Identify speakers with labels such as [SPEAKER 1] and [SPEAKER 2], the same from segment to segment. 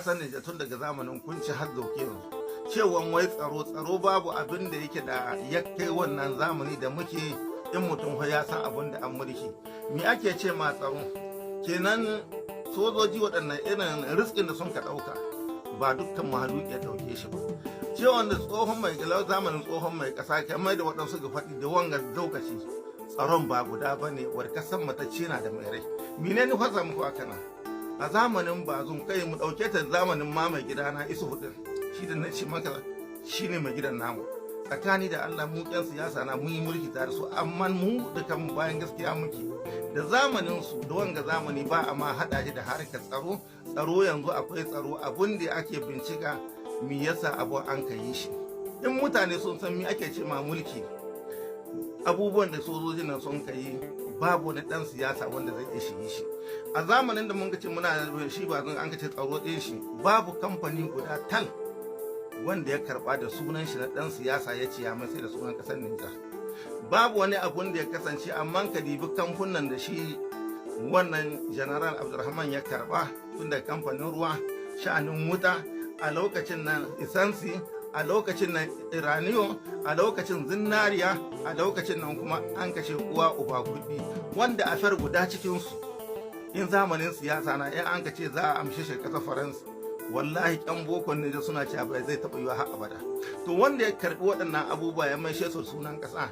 [SPEAKER 1] Ƙasar Nijar tun daga zamanin Kunce har zauke yanzu, cewan wai tsaro, tsaro, babu abin da yake da ya kai wannan zamani da muke. In mutum ya san abin da an mulki, me ake ce ma tsaro kenan? Sojoji waɗannan irin riskin da sun ka ɗauka, ba dukkan mahaluki ya ɗauke shi ba. Cewa da tsohon mai zamanin tsohon mai ƙasa, kamar da waɗansu ga faɗi, da wanga lokaci tsaron ba guda ba ne. Warkasan matacce na da mai rai. Mene ni fasa muku haka nan? A zamanin Bazum, kai, mu ɗauke ta zamanin ma mai gidana Isu Hudin, shi da na ce maka shi ne mai gidan namu. Tsakani da Allah, mu ƴan siyasa na mun yi mulki tare su, amma mu da kan bayan gaskiya muke. Da zamanin su da wanga zamani ba a ma haɗa shi da harkar tsaro. Tsaro yanzu akwai tsaro. Abun da ake bincika, me yasa abu an ka yi shi? In mutane sun san me ake ce ma mulki, abubuwan da sojojin nan sun kai, babu wani dan siyasa wanda zai iya shige shi. A zamanin da mun ce muna shi ba an ce tsaro din shi, babu kamfani guda tal wanda ya karba da sunan shi na dan siyasa ya ce ya mai sai da sunan kasar Nijar. Babu wani abun da ya kasance. Amma ka dibi kamfunan da shi wannan General Abdulrahman ya karba, tun da kamfanin ruwa, sha'anin wuta a lokacin nan, essence a lokacin nan, uranium a lokacin, zinariya a lokacin nan, kuma an kashe uwa uba kuɗi, wanda a fer guda cikinsu, in zamanin siyasa na, in an ce za a amshe shi ƙasar Faransa, wallahi ƙyan bokon ne suna cewa bai zai taɓa yiwa har abada. To, wanda ya karɓi waɗannan abubuwa ya maishe su sunan ƙasa,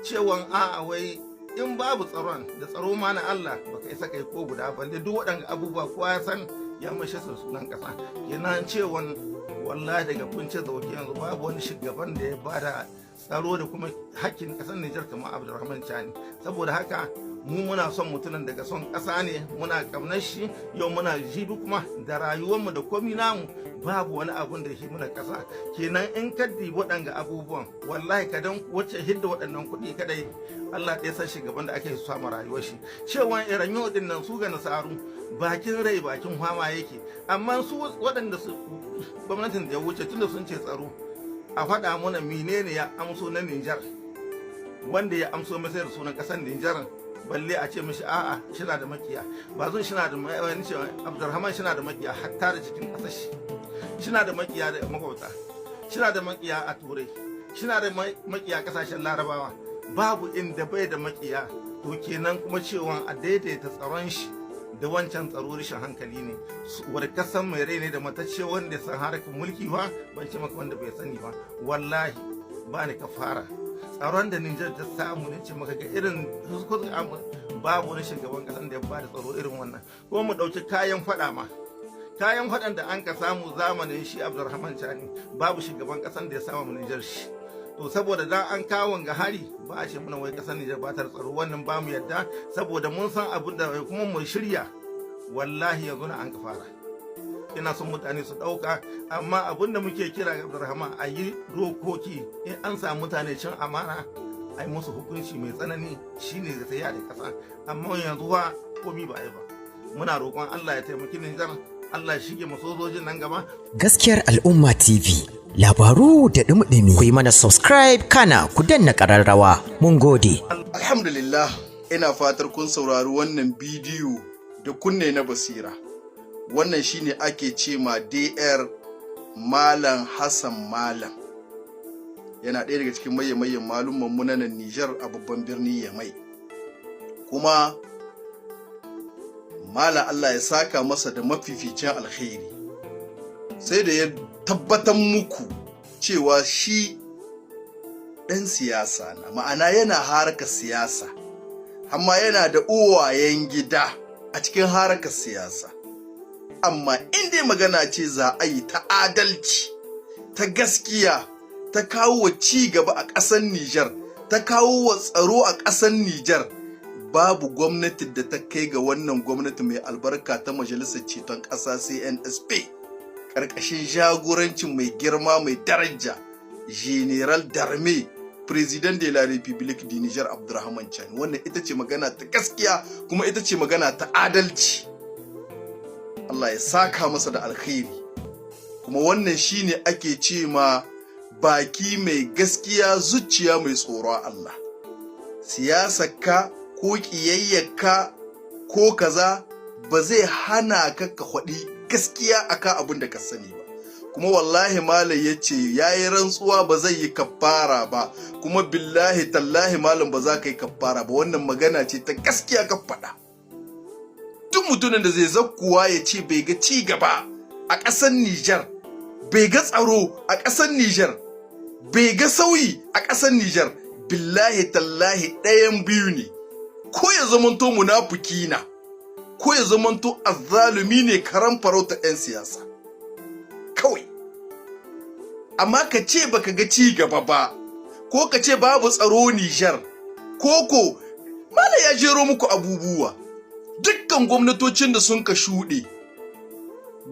[SPEAKER 1] cewan a'a, wai in babu tsaron da tsaro ma na Allah, baka isa kai ko guda balle. Duk waɗanda abubuwa kowa ya san ya maishe su sunan ƙasa kenan. Cewan wallahi daga Kunce zauke yanzu, babu wani shugaban da ya bada tsaro da kuma hakkin ƙasar Nijar kamar Abdulrahman Chani. Saboda haka mu muna son mutumin daga son ƙasa ne, muna ƙaunar shi yau, muna jibi, kuma da rayuwarmu da komi namu, babu wani abun da shi muna ƙasa kenan. In ka dibi waɗanga abubuwan, wallahi ka dan wacce hidda waɗannan kuɗi kadai, Allah ɗaya san shugaban da ake samu rayuwar shi. Cewa iran din nan su ga nasaru, bakin rai bakin fama yake. Amma su waɗanda su gwamnatin da ya wuce, tunda sun ce tsaro, a faɗa mana menene ya amso na Nijar, wanda ya amso masayar sunan ƙasar Nijar, balle a ce mishi a'a, shina da makiya. Ba zan shina da wani ce Abdulrahman shina da makiya, hatta da cikin ƙasar shi shina da makiya, da makwabta shina da makiya, a Turai shina da makiya, kasashen Larabawa, babu inda bai da makiya. To kenan kuma cewa a daidaita tsaron shi da wancan tsaro, rashin hankali ne. Warkasan mai rai ne da matacce. Wanda san harkar mulki ba, ban ce maka wanda bai sani ba, wallahi ba ni ka fara tsaron da Nijar ta samu ne ce maka ga irin babu wani shugaban kasan da ya bada tsaro irin wannan. Ko mu dauki kayan fada ma, kayan fadan da an ka samu zamanin shi Abdulrahman Chani, babu shugaban kasan da ya samu Nijar shi. To, saboda dan an kawo ga hari, ba a ce muna wai kasar Nijar ba ta tsaro. Wannan ba mu yadda, saboda mun san abin da kuma mu shirya. Wallahi yanzu na an ka fara, ina son mutane su ɗauka. Amma abin da muke kira ga Abdulrahman, a yi dokoki, in an samu mutane cin amana, a yi musu hukunci mai tsanani, shine da tafiya da ƙasa. Amma yanzu fa komi ba a yi ba. Muna roƙon Allah ya taimaki Nijar, Allah ya shige mu sojojin nan gaba.
[SPEAKER 2] Gaskiyar Al'umma TV, labaru da ɗumi. Ku yi mana subscribe, kana ku danna ƙararrawa. Mun gode.
[SPEAKER 3] Alhamdulillah, ina fatar kun saurari wannan bidiyo da kunne na basira. Wannan shine ake ce ma DR Malam Hassan Malam. Yana ɗaya daga cikin maye-mayen malumman mu na nan Nijar, a babban birni Yamai. Kuma Malam, Allah ya saka masa da mafificin alkhairi. Sai da ya tabbatar muku cewa shi ɗan siyasa na, ma'ana yana harkar siyasa, amma yana da uwayen gida a cikin harkar siyasa. Amma in dai magana ce za a yi ta adalci, ta gaskiya, ta kawo wa ci gaba a ƙasar Nijar, ta kawo wa tsaro a ƙasar Nijar, babu gwamnati da ta kai ga wannan gwamnati mai albarka ta Majalisar Ceton Ƙasa CNSP, ƙarƙashin jagorancin mai girma mai daraja Général d'Armée, Président de la République du Niger, Abdurrahman Chani. Wannan ita ce magana ta gaskiya, kuma ita ce magana ta adalci. Allah ya saka masa da alkhairi. Kuma wannan shine ake ce ma baki mai gaskiya, zuciya mai tsoron Allah. Siyasarka ko ƙiyayyarka ko kaza ba zai hana ka ka faɗi gaskiya ba. gaskiya akan abin da ka sani ba. Kuma wallahi malam ya ce ya yi rantsuwa ba zai yi kafara ba, kuma billahi tallahi malam ba za ka yi kafara ba. Wannan magana ce ta gaskiya ka faɗa. Duk mutumin da zai zakkuwa ya ce bai ga ci gaba a ƙasar Nijar, bai ga tsaro a ƙasar Nijar, bai ga sauyi a ƙasar Nijar, billahi tallahi ɗayan biyu ne: ko ya zamanto munafuki na, ko ya zamanto azzalumi ne, karan farauta 'yan siyasa kawai. Amma ka ce baka ga ci gaba ba, ko ka ce babu tsaro Nijar, ko malam ya jero muku abubuwa, dukkan gwamnatocin da sun ka shuɗe,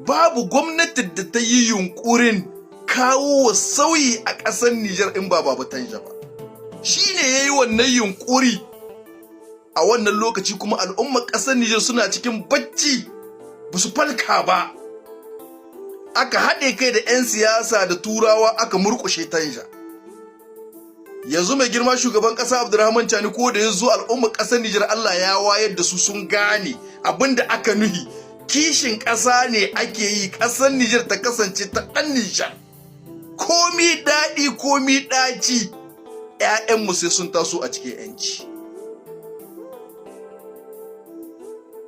[SPEAKER 3] babu gwamnatin da ta yi yunkurin kawo wa sauyi a ƙasar Nijar in ba Baba Tanja ba. Shi ne ya yi wannan yunkuri a wannan lokaci, kuma al'ummar ƙasar Nijar suna cikin bacci, ba su falka ba. Aka haɗe kai da 'yan siyasa da Turawa aka murƙushe Tanja. Yanzu mai girma shugaban ƙasa Abdurrahman Chani ko da ya zo, al'ummar ƙasar Nijar Allah ya wayar da su, sun gane abin da aka nuhi. Kishin ƙasa ne ake yi, ƙasar Nijar ta kasance ta ɗan Nijar. Komi daɗi komi ɗaci, 'ya'yanmu sai sun taso a cikin 'yanci.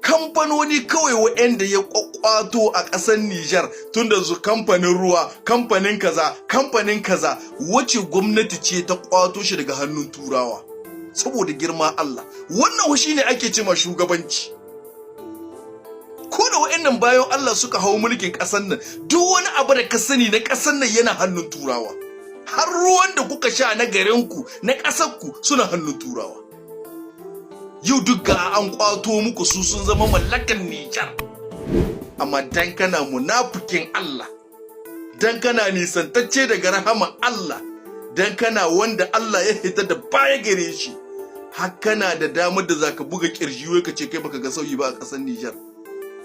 [SPEAKER 3] Kamfanoni kawai waɗanda ya kwakwato a ƙasar Nijar, tun da su kamfanin ruwa, kamfanin kaza, kamfanin kaza, wace gwamnati ce ta kwato shi daga hannun Turawa? Saboda girma Allah, wannan shi ne ake cema shugabanci. Ko da waɗannan bayan Allah suka hau mulkin ƙasar nan, duk wani abu da ka sani na ƙasar nan yana hannun Turawa. Har ruwan da kuka sha na garinku, na ƙasarku, suna hannun Turawa. Yau duk ga an kwato muku su, sun zama mallakan Nijar. Amma dan kana munafikin Allah, dan kana nisantacce daga rahaman Allah, dan kana wanda Allah ya hita da baya gare shi, har kana da damar da zaka buga kirji wai ka ce kai baka ga sauyi ba a ƙasar Nijar.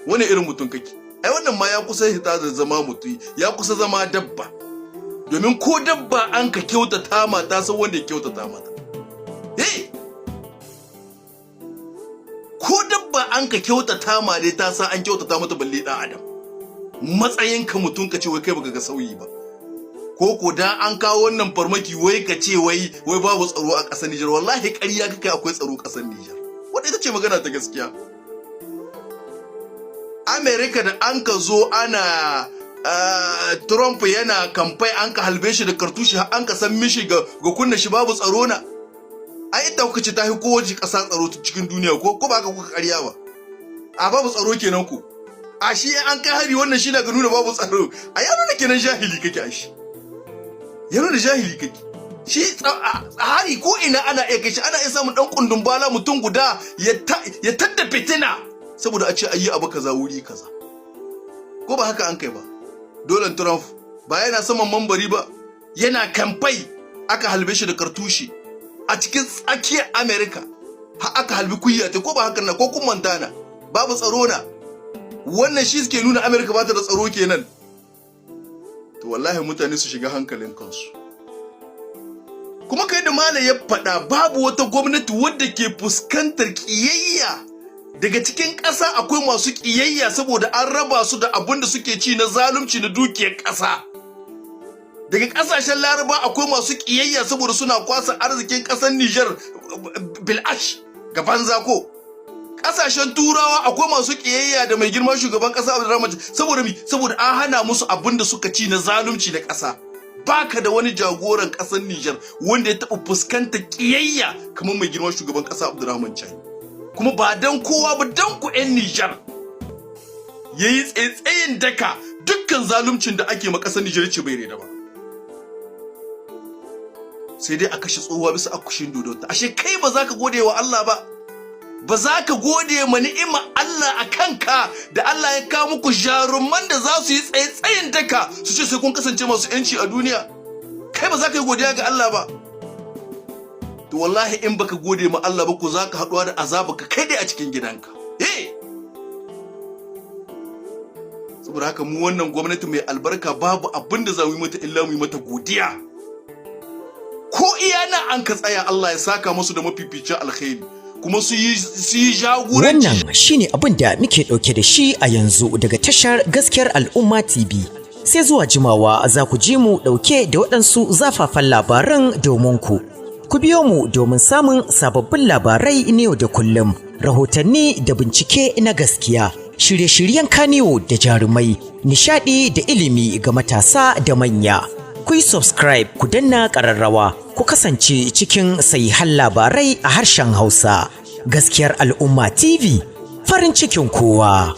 [SPEAKER 3] Wani irin mutum kake? Ai wannan ma ya kusa hita da zama mutum, ya kusa zama dabba. Domin ko dabba an ka kyautata mata, san wanda ya kyautata mata. Eh, ko dabba an ka kyautata ma dai ta san an kyautata mata, balle dan adam. Matsayin ka mutum ka ce wai kai baka ga sauyi ba, ko dan an kawo wannan farmaki wai ka ce wai babu tsaro a ƙasar Nijar, wallahi ƙarya kake, akwai tsaro ƙasar Nijar. Wanda ita ce magana ta gaskiya. America da an ka zo ana Trump yana kamfai, an ka halbe shi da kartushi har an ka san mishi ga kunna shi, babu tsaro na? Ai ita kuka ce ta fi kowace ƙasa tsaro cikin duniya, ko ba ka kuka ƙarya ba? A babu tsaro kenan ku? A shi an kai hari, wannan shi na ga nuna babu tsaro. A ya nuna kenan jahili kake, a shi ya nuna jahili kake. Shi hari ko ina ana iya kai shi, ana iya samun dan kundun bala mutum guda ya tadda fitina saboda a ce ayi abu kaza wuri kaza. Ko ba haka an kai ba? Donald Trump ba yana saman mambari ba yana kamfai, aka halbe shi da kartushi a cikin tsakiyar America, har aka halbi kuyya ta. Ko ba haka na? Ko kun manta na? Babu tsaro na? Wannan shi suke nuna America ba ta da tsaro kenan. To wallahi mutane su shiga hankalin kansu. Kuma kai da malam ya faɗa, babu wata gwamnati wadda ke fuskantar ƙiyayya daga cikin ƙasa. Akwai masu ƙiyayya saboda an raba su da abin da suke ci na zalunci na dukiyar ƙasa. Daga ƙasashen Laraba akwai masu ƙiyayya saboda suna kwasa arzikin ƙasar Nijar bil'ash ga banza. Ko ƙasashen Turawa akwai masu ƙiyayya da mai girma shugaban ƙasa Abdulrahman, saboda mi? Saboda an hana musu abin da suka ci na zalunci da ƙasa. Baka da wani jagoran ƙasar Nijar wanda ya taɓa fuskantar ƙiyayya kamar mai girma shugaban ƙasa Abdulrahman Chani. Kuma ba dan kowa ba, dan ku 'yan Nijar yayi tsaitsayin daka, dukkan zaluncin da ake ma ƙasar Nijar ce bai reda ba, sai dai a kashe tsohuwa bisa akushin dodonta. Ashe kai ba za ka gode wa Allah ba, ba za ka gode ma ni'ima Allah a kanka da Allah ya kawo muku jaruman da za su yi tsaitsayin daka su ce sai kun kasance masu yanci a duniya? Kai ba za ka yi godiya ga Allah ba? To wallahi in baka gode ma Allah ba, ko za ka haɗuwa da azaba ka kai dai a cikin gidanka. Eh, saboda haka mu wannan gwamnati mai albarka, babu abin da za mu yi mata illa mu yi mata godiya. Ko iya nan an ka tsaya, Allah ya saka musu da mafificin alkhairi. Kuma su yi jagoranci.
[SPEAKER 2] Wannan shine abin da muke ɗauke da shi a yanzu daga tashar Gaskiyar Al'umma TV. Sai zuwa jimawa za ku ji mu ɗauke da waɗansu zafafan labaran domin ku. Ku biyo mu domin samun sababbin labarai na yau da kullum, rahotanni da bincike na gaskiya, shirye-shiryen Kannywood da jarumai, nishaɗi da ilimi ga matasa da manya. Ku yi subscribe, ku danna ƙararrawa, ku kasance cikin sahihan labarai a harshen Hausa. Gaskiyar Al'umma TV, farin cikin kowa.